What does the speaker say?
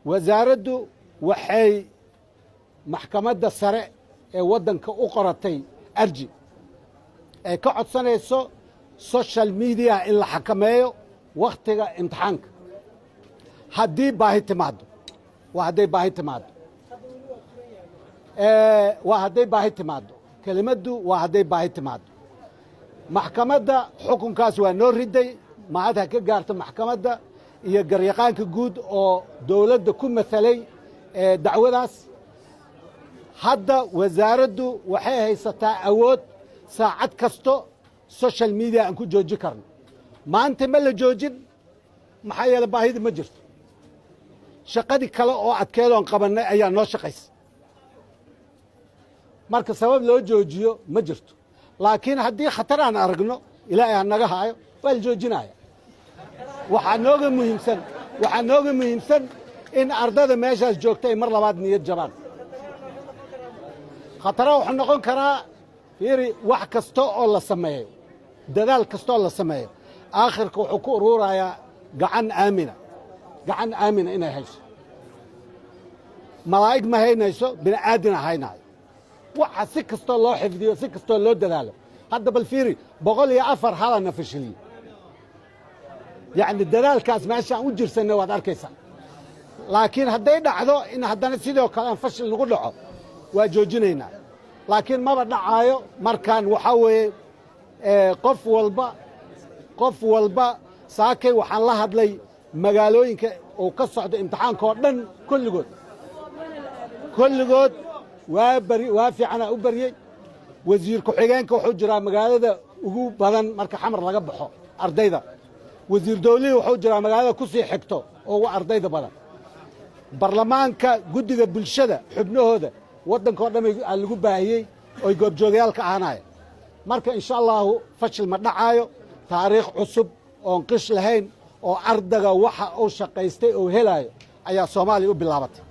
Wasaaraddu waxay maxkamadda sare ee waddanka u qoratay arji ay ka codsanayso social media in la xakameeyo wakhtiga imtixaanka haddii baahi timaado. Waa hadday baahi timaado, waa hadday baahi timaado. Kelimaddu waa hadday baahi timaado. Maxkamadda xukunkaas waa noo riday. Mahad ha ka gaarto maxkamadda iyo garyaqaanka guud oo dowladda ku matalay dacwadaas. Hadda wasaaraddu waxay haysataa awood saacad kasto social media aan ku joojin karno. Maanta ma la joojin, maxaa yeele baahida ma jirto. Shaqadii kale oo adkeedoon qabannay ayaa noo shaqaysa. Marka sabab loo joojiyo ma jirto, laakiin haddii khatar aan aragno, Ilaahay ha naga haayo, waa la joojinaya. Waxaa nooga muhiimsan in ardada meeshaas joogta ay mar labaad niyad jabaan. Khatara wuxuu noqon karaa, fiiri, wax kasta oo la sameeyo, dadaal kasta oo la sameeyo, aakhirka wuxuu ku ururayaa gacan aamina. Gacan aamina inay hayso, malaa'ig ma haynayso, bini aadina haynaayo. Waxa si kastoo loo xifdiyo, si kastoo loo dadaalo, hadda bal fiiri, 104 halana fashiliye. Yacni dadaalkaas meeshaan u jirsanay waad arkaysaa. Laakiin hadday dhacdo in haddana sidoo kale aan fashil nagu dhaco, waa joojinaynaa, laakiin maba dhacaayo. Markaan waxaa weeye qof walba saakay waxaan la hadlay magaalooyinka uu ka socdo imtixaanka oo dhan. Kulligood waa bari, waa fiicanaa u baryey. Wasiir ku-xigeenka wuxuu jiraa magaalada ugu badan marka Xamar laga baxo ardayda. Wasiir dowlihii wuxuu jiraa magaalada ku sii xigto oo ugu ardayda badan. Barlamaanka, guddiga bulshada, xubnahooda waddanka oo dhan aa lagu baahiyey oy goobjoogayaal ka ahaanaya. Marka insha Allahu fashil ma dhacaayo. Taariikh cusub oon qish lahayn oo ardaga waxa uu shaqaystay oo helaayo ayaa Soomaaliya u bilaabatay.